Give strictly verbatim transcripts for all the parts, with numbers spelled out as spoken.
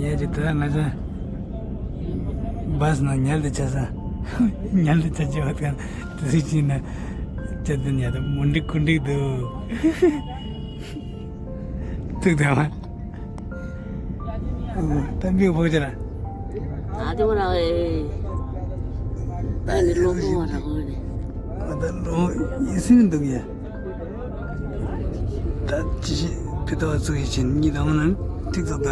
ཡ་ཅི་ད་ང་ཚོ་བཱས་ནང་ཉལ་དུ་ཆ་ས། ཉལ་དུ་ཆ་ཆེ་བ་དང་དེ་སྲིད་ཅིག་ན་ཅི་ད་ཉལ་དུ་མུན་འགྲིག་ཀུན་འགྲིག་འདུག་ཐུག་དང་བ། ད་མིག་ཕོག་ཅི་ལ། ད་དེ་མོ་ར་ཨེ། ད་ནི་ལོ་མོ་བ་ར་གོ་ནི། ད་ལོ་ཡིན་སྲིད་འདུག་ཡ། ད་ཅི་ཞིག་ཕི་ཏོ་ཚུགས་ཡི་ཆེན་གཉིད་འདང་ན་ཐིག་ཚོ་ད།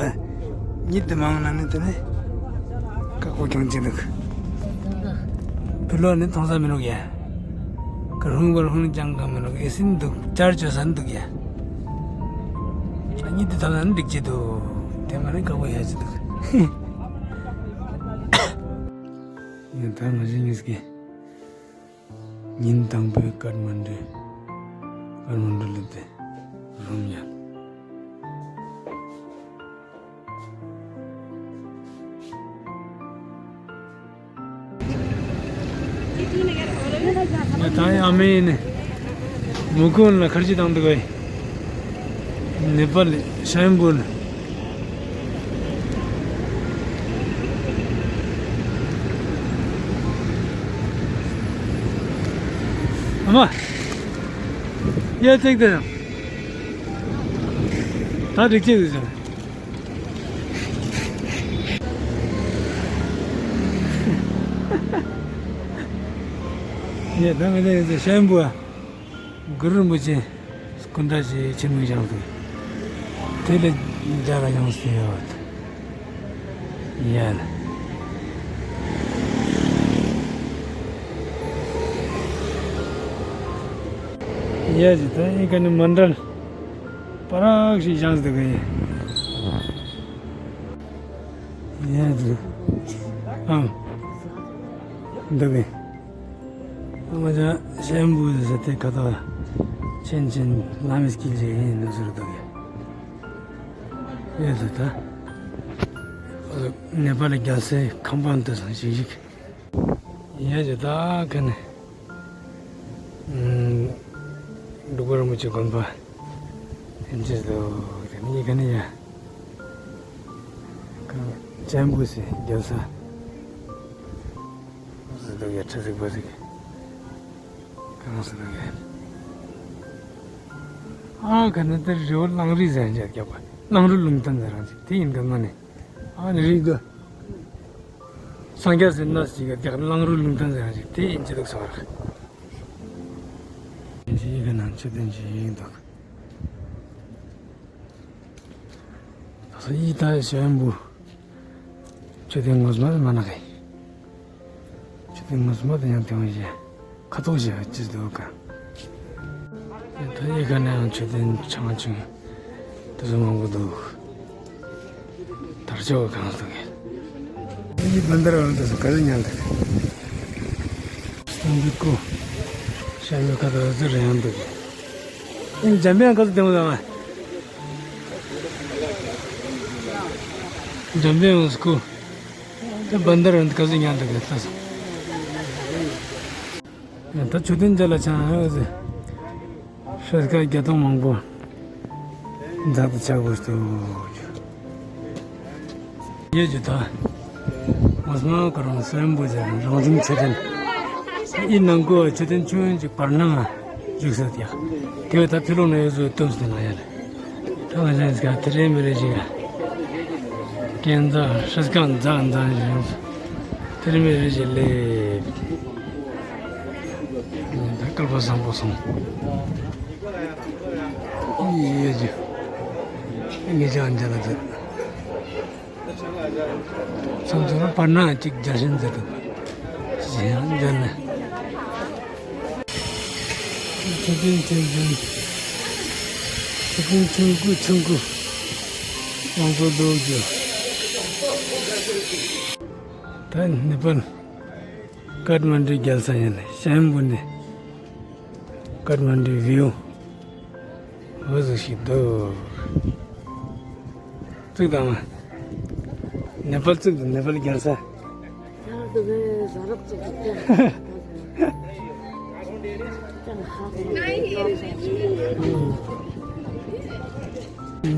གཉིད་དུ་མང་ན་ནི་དེ་ནི་ཀ་ཀོ་ཀྱང་ཅི་འདུག་ཕི་ལོ་ནི་མཐོང་ས་མི་འདུག་ཡ། ཀ་རུང་བར་ཧུང་ཅང་ག་མི་འདུག་ཨེ་སྲིད་འདུག་ཅར་ཅོ་ས་འདུག་ཡ། གཉིད་དུ་ཐབས་ན་ནི་འགྲིག་ཅི་འདུག་དེ་མ་ནི་ཀ་ཀོ་ཡ་ཅི་འདུག་ཡིན་ད་ང་ཞིག་ཉིས་ཀྱི། ཉིན་དང་པོའི་ཀཱཐ་མན་ཌུ། ཀཱཐ་མན་ཌུ་ལ་དེ་རུམ་ཡ། ད་ཡང་མེད་ནི། མུ་ཀུན་ལ་ཁར་ཅི་དང་འདུག་གས། ནེ་པཱལ་ཤམ་བྷུ་ལ། ཨ་མ། ཡ་ཚིག་དེ། ད་འགྲིག་ཅིག་ཟེར། ཡ་ད་ང་ཚོ་ཤམ་བྷུ། གུ་རུ་རིན་པོ་ཆེ་སྐུ་འདྲ་ཞིག་ཆེན་མོ་བཞེངས་འདུག་དེ་ལས་རྒྱ་གར་ཡོངས་སུ་ཡོད། ཡ་ལ། ཡ་ཇི་ད་ཨི་ཀ་ནི་མཎྜལ་པ་རག་ཞིག་བཞེངས་འདུག་གི། ཡ་ཇི། ཨང་། འདུག་གི། ང་ཅག་ཤམ་བྷུ་ཟེར་དེ་ཁ་ཐག་ཆེན་ཆེན་བླ་མའི་དཀྱིལ་ཅིག་ཡིན་ནོ་ཟེར་འདུག་གི། ཡོད་དོ་ད། ནེ་པཱལ་རྒྱལ་སའི་ཁང་པ་འདི་སང་ཞིག་ཞིག་ཡོད་ཅི་ད་ཁ་ནས། འབྲུག་པ་རིན་པོ་ཆེ་དགོན་པ་ཡིན་ཅི་འདུག་དེ་ནི་ཡི་ག་ནི་ཡ། ཤམ་བྷུ་ཟེར་རྒྱལ་ས། ཟེར་འདུག་ཡ་ཁྲི་ཟིག་པ་ཟིག་གང་ཟེར་འདུག་ཡ། ཨ་ག་ནི་དེ་རི་བོ་གླང་རི་ཟེར་འཇག་རྒྱབ་པ་གླང་རི་ལུང་བསྟན་ཟེར་རང་ཅིག་དེ་ཡིན་གི་མ་ནི། ཨ་ནི་རི་གི། སངས་རྒྱས་ཟེར་ན་ཞིག་གི་རྒྱག་གླང་རི་ལུང་བསྟན་ཟེར་རང་ཅིག་དེ་ཡིན་ཅི་འདུག་ཟེར་བ་རེད། ཡི་གེ་ནང་མཆོད་རྟེན་ཅིག་ཡིན་འདུག་ད་ས་ཡི་ད་ཤམ་བྷུ། མཆོད་རྟེན་ངོ་མ་མ་ན་གི། མཆོད་རྟེན་ངོ་མ་དེ་ཡང་དེ་བ་ཞེ་ཁ་ཐོག་ཞེ་ཅི་འདུག་ག་ད་ཡི་ག་ནས་ཡང་མཆོད་རྟེན་ཆང་ཆུང་དེ་ཚོ་མང་པོ་འདུག་དར་ལྕོག་གང་འདུག་གི། ཡི་བན་དར་བན་དེ་ཚོ་ག་རེ་ཉལ་འདུག་སྟོན་པའི་སྐུ། ཤམ་བྷུ་ཁ་ཐོག་ཟུར་ཡང་འདུག་གི། ཨིན་འཇམ་དཔལ་ག་ཚོད་དེ་མོ་དང་། འཇམ་དཔལ་སྐུ། དེ་བན་དར་འདི་ག་ཚོད་ཉལ་འདུག་གི་ལྟ་སོང་། ད་མཆོད་རྟེན་རྒྱ་ལ་ཆང་ཧ་ཟེ། ཧྲ་ཀ་བརྒྱ་སྟོང་མང་པོ། འཛག་ཏུ་ཆགས་པོ་སྟོ། ཡོད་ཀྱི་ད། ངོ་མ་ཁོ་རང་སོན་པོ་ཟེར་རང་བྱུང་མཆོད་རྟེན། ཨི་ནང་ཁོ་མཆོད་རྟེན་ཆུང་ཅིག་བར་སྣང་བཞུགས་ས་དེ། དེ་བས་ད་ཕི་ལོག་ན་ཡོད་ཚོད་སྟོན་སྟེ་ན་ཡ་ལ། ད་ང་ཅག་ག་དེ་རེ་མི་རེ་ཞིག་ཀན་ཛ་ཧྲི་ཀང་ཛ་ཛ་ཞིག་དེ་རེ་མི་རེ་ཞིག་ལེ། ད་སྐལ་པ་བཟང་པོ་སོང་། ཡེ་ཇུ། ངེད་ཅག་འཇལ་ལ་འདུག་ཚང་ཚང་བར་སྣང་གཅིག་རྒྱལ་ཞིང་མཛད་འདུག་ཅི་ཡང་མཛད་ལ། ཆུ་ཆེན་ཆེན་ཆེན། ཆུ་ཆེན་ཆུང་ཀུ་ཆུང་ཀུ། མང་པོ་འདུག་རྒྱུ། ད་ནེ་པཱལ། ཀཱཐ་མན་ཌུ་རྒྱལ་ས་ཡིན་ལ་ཤམ་བྷུ་ནི། ཀཱཐ་མན་ཌུ་བིའུ། འོ་ཟིག་ཞིག་འདུག་བཙུགས་དང་། ནེ་པཱལ་བཙུགས་དང་ནེ་པཱལ་རྒྱལ་ས།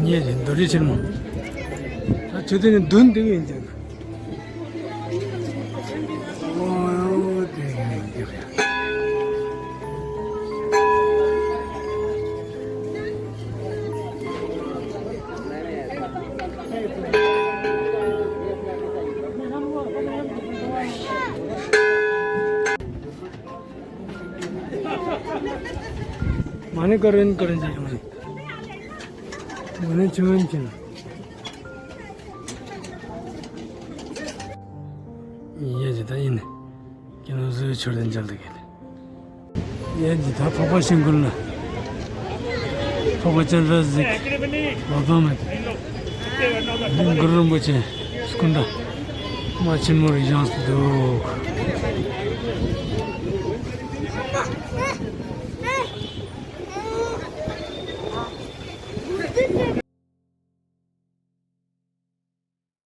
ཉེ་རེ་རྡོ་རི་ཆེན་མོ། ད་ ཆུ་དེ་ནི་མདུན་དེ་ཡིན་ཀྱང་། ཨོ་དེ་ཡིན་ཀྱང་། མ་ཎི་ཀ་རིན་ཀ་རིན་ཅི་ཡོང་ནི། མ་ཎི་ཆུ་ཡོན་ཅི་ན། ཡེ་ཇི་ད་ཡིན་ནི། ཀྱི་ནོ་ཟུ་ཆོར་དན་ཅལ་དུ་གི་ནི། ཡེ་ཇི་ད་ཕོག་པ་ཤིང་ཀུན་ལ། ཕོག་པ་ཅན་ར་ཟིག་ལོ་ཙང་མེད། གུ་རུ་རིན་པོ་ཆེ་སྐུ་འདྲ། མ་ཆེན་མོ་རིག་བཞེངས་སུ་འདུག